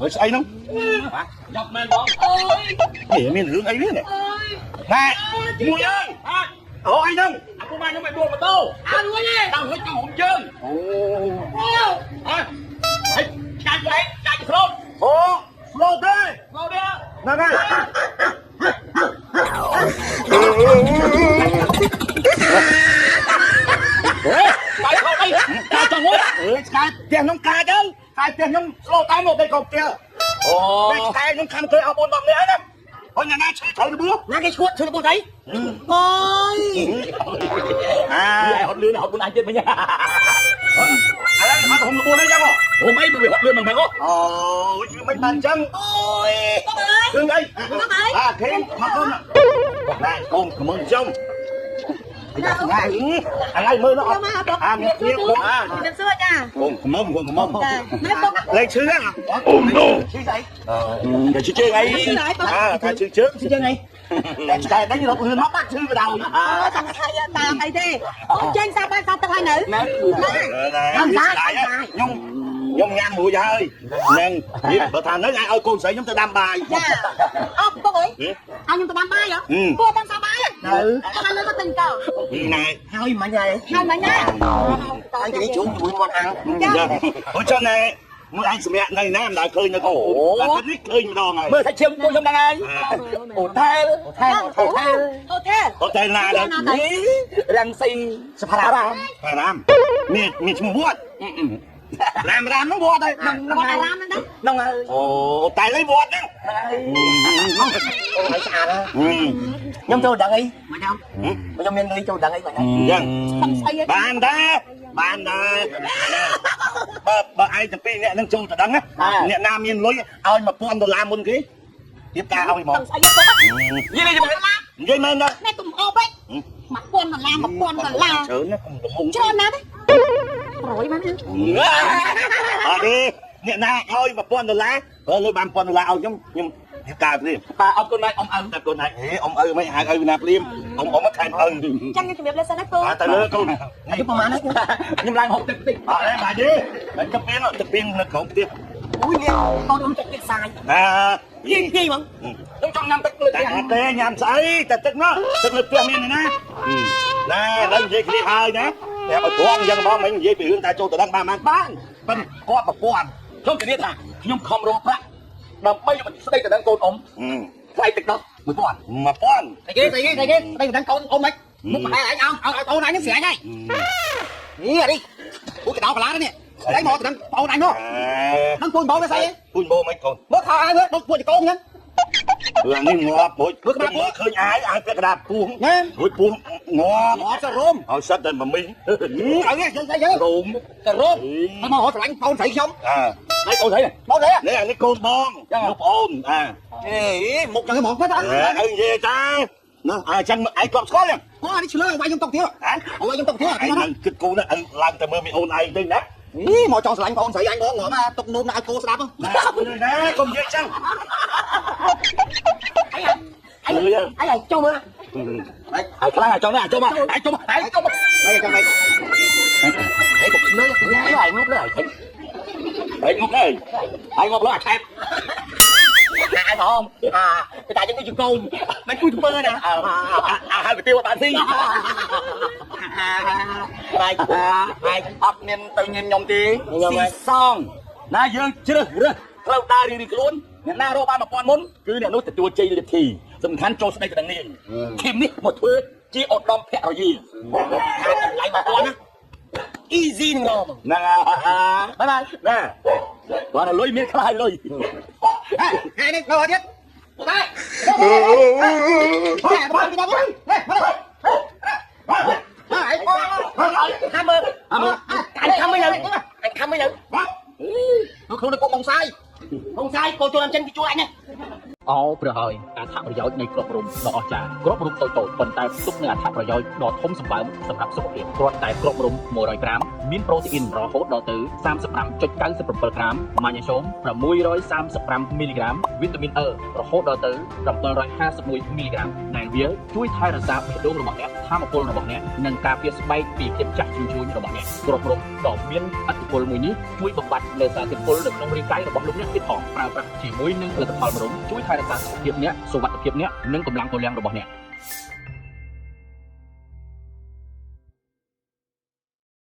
ហើយស្អីហ្នឹង យ៉ាប់មែនបង អូយ នេះមានរឿងអីនេះណែ អើយ មួយអើយអូអីហ្នឹង អាពូម៉ែខ្ញុំឲ្យដួលម៉ូតូ អើរួចទេ ដល់រួចចង់ហុំជើង អូ អូ ហើយហើយចាច់ឯងចាច់ស្លូត អូស្លូតទេ ស្លូតទេ ហ្នឹងហើយ បាយខោអីចាចង់ងត់ អើយឆ្កែផ្ទះខ្ញុំកាចទៅកាចផ្ទះខ្ញុំស្លូតតែមកដេកកោផ្ទះ អូ តែឆ្កែខ្ញុំខំគេអស់4 10នាក់ហើយណាហើយណាណាឈឺត្រូវរបួស ណាគេឈួតឈឺរបួសអី អូយ អា អាហត់លឿនហត់ខ្លួនឯងទៀតវិញ ឥឡូវអត់ហុំរបួសនេះចឹង អូមិនអីវាហត់លឿនមិនមែនអូ អូយមិនបានចឹង អូយបងអើយ រឿងអី បងអើយ អាខេមមកកូនណែកូនក្មើចំអាយឥឡូវមើលនោះ យកមកបង អាមានគ្នាកូនអា ជំរាបសួរចា កូនក្មើកូនក្មើ ចាណែបង លេខឈឺហ៎អូណូ ឈឺស្អី តែឈឺជើងអីអាតែឈឺជើង ឈឺជើងអី តែឆ្កែដេញរត់លឿនមកបាត់ឈឺបដ ாய் អូសង្ស័យតាមអីទេអូចេញសាបានសាទឹកហើយនៅ ណែ ខ្ញុំខ្ញុំញ៉ាំរួចហើយនឹងបើថានឹងអាចឲ្យកូនស្រីខ្ញុំទៅដាំបាយ ចាអូបងអើយឲ្យខ្ញុំទៅដាំបាយហ៎ពូតាមសាបាយនៅតាមនៅទៅទិញកោ ណែ ហើយមិញហើយ ហើយមិញណា អញគេជុំជាមួយមាត់អាំង អូចុះណែមួយអញសម្រាប់នៅណាមិនដែលឃើញនៅអូតែនេះឃើញម្ដងហើយ មើលថាឈាមពួកខ្ញុំហ្នឹងហើយអូថែលថែល អូថែលអូថែល អូតែណាដែរ នេះរាំងស៊ីសផារាម បារាមមានមានឈ្មោះវត្តរាមរាមហ្នឹងវត្តហើយ ហ្នឹង វត្តអារាមហ្នឹងណា ហ្នឹងហើយ អូតែលៃវត្តហ្នឹង អូហើយស្អាតខ្ញុំចូលដឹងអីមកខ្ញុំខ្ញុំមានលុយចូលដឹងអីបាទ អញ្ចឹង តំស្អី បានដែរបានដែរបើបើឯងទាំងពីរអ្នកនឹងចូលទៅដឹងណាអ្នកណាមានលុយឲ្យ1000ដុល្លារមុនគេរៀបការឲ្យហ្មង តំស្អីបង និយាយ និយាយមែនដែរ ណែទុំអូបឯង1000ដុល្លារ1000ដុល្លារ ច្រើនណាស់កុំល្មង ច្រើនណាស់ទេ100បាន អត់ទេអ្នកណាឲ្យ1000ដុល្លារបើលុយបាន1000ដុល្លារឲ្យខ្ញុំខ្ញុំរៀបការភ្លាម បាទអរគុណណាស់អ៊ំឪ តែកូនឯងហេអ៊ំឪមិនហៅឪណាភ្លាមអ៊ំអ៊ំមកថែមឪ ចាំខ្ញុំជំរាបលាសិនណាពូ អើទៅលើកូន អាយុប្រហែលខ្ញុំឡើងហូបទឹកតិច អត់ទេបាទទេមិនទឹកពីងទឹកពីងនៅក្រោមផ្ទះ អូយនេះកូនអ៊ំទឹកទៀតសាយ អា យីយីហ្មងខ្ញុំចង់ញ៉ាំទឹកលើ តែអត់ទេញ៉ាំស្អីតែទឹកនោះទឹកលើផ្ទះមានណាណែឥឡូវនិយាយគ្នាហើយណាតែបើត្រង់អញ្ចឹងហ្មងមិននិយាយពីរឿងតែចូលទៅដឹងបានបានបានប៉ិនគាត់ប្រព័ន្ធ ខ្ញុំធានាថាខ្ញុំខំរកប្រាក់ដើម្បីយកស្ដីទៅដឹងកូនអ៊ំថ្លៃទឹកដោះ1000 1000 ស្អីគេស្អីគេស្អីគេស្ដីទៅដឹងកូនអ៊ំមិនមុខប្រហែលឯងអោឲ្យកូនអញហ្នឹងស្រាញ់ហើយនេះអានេះអូកដោកលានេះស្ដីមកទៅដឹងបងអញនោះដឹងពូនបងទៅស្អី ពូនបោមិនកូន មើលខោអាវមើលដូចពួកចកងហ្នឹង រឿងនេះងាប់រួចមើលឃើញអាយអាយពាក់កដាពោះ ណា រួចពោះងាប់ ងាប់សរោម ឲ្យសិតតែមមី អីគេស្អីគេ រោម សរោមហើយមករកស្រឡាញ់បងស្រីខ្ញុំ អើ ហើយកូនស្រីបងស្រី នេះអានេះកូនបងលោកប្អូនអា អេមុខចឹងហ្មងទៅ អើនិយាយតាណាអញ្ចឹងឯងគាត់ស្គាល់ទេ អូអានេះឆ្លើយវាយខ្ញុំតុកទៀត ហ៎ វាយខ្ញុំតុកទៀត ឯងនឹងគិតគូណាឯងឡើងទៅមើលមីអូនឯងទៅណា នេះមកចង់ស្រឡាញ់បងស្រីអញបងងំអាទុកនោមដាក់ឲ្យគោស្ដាប់ ណាកុំនិយាយចឹង អីអីចូលមើល ហើយខ្លាំងអាចង់នេះអាចចូលមកអាចចូលមកអាចចូលមកហើយចាំហើយហើយបុកលើហើយងប់លើហើយ ឯងងប់ហើយ ហើយងប់លើអាឆែបអាហមអាគេតែយើងដូចជាកូនមិនគួយធ្វើណាអាហើយទៅទៀវបានស៊ីហើយហើយអត់មានទៅញ៉ាំខ្ញុំទេស៊ីសងណាយើងជ្រើសរើសផ្លូវដើររៀងៗខ្លួនអ្នកណារកបាន1000មុនគឺអ្នកនោះទទួលជ័យលាភីសំខាន់ចូលស្ដីទៅនឹងនាងធីមនេះមកធ្វើជាឧត្តមភរិយាថាតម្លៃ1000ណា easy នឹងរម ហ្នឹង បាយបាយ ណា គាត់លុយមានខ្លាយលុយហេនេះនៅទៀតបាយបាយបាយបាយខាំមើលអញខាំមិននៅអញខាំមិននៅខ្លួននៅកុំបងសាយបងសាយកូនចូលតាមចិនគេជួយអញណា អោព្រះហើយអត្ថប្រយោជន៍នៃគ្រាប់រុំដ៏អស្ចារ្យគ្រាប់រុំតូចៗប៉ុន្តែផ្ទុកនូវអត្ថប្រយោជន៍ដ៏ធំសម្បើមសម្រាប់សុខភាពគ្រាន់តែគ្រាប់រុំ100ក្រាម មានប្រូតេអ៊ីនរហូតដល់ទៅ35.97ក្រាមម៉ាញ៉េស្យូម635មីលីក្រាមវីតាមីន E រហូតដល់ទៅ751មីលីក្រាមដែលវាជួយថែរក្សាបេះដូងរបស់អ្នកធម៌ពលរបស់អ្នកនិងការពារស្បែកពីភាពចាស់ជ្រុលជ្រួញរបស់អ្នកគ្រាប់រំដ៏មានឥទ្ធិពលមួយនេះជួយបំបត្តិនៅសារធាតុពុលនៅក្នុងរាងកាយរបស់លោកអ្នកទៀតផងប្រើប្រាស់ជាមួយនឹងផលិតផលម្រុំជួយថែរក្សាសុខភាពអ្នកសុវត្ថិភាពអ្នកនិងកម្លាំងពលំរបស់អ្នក។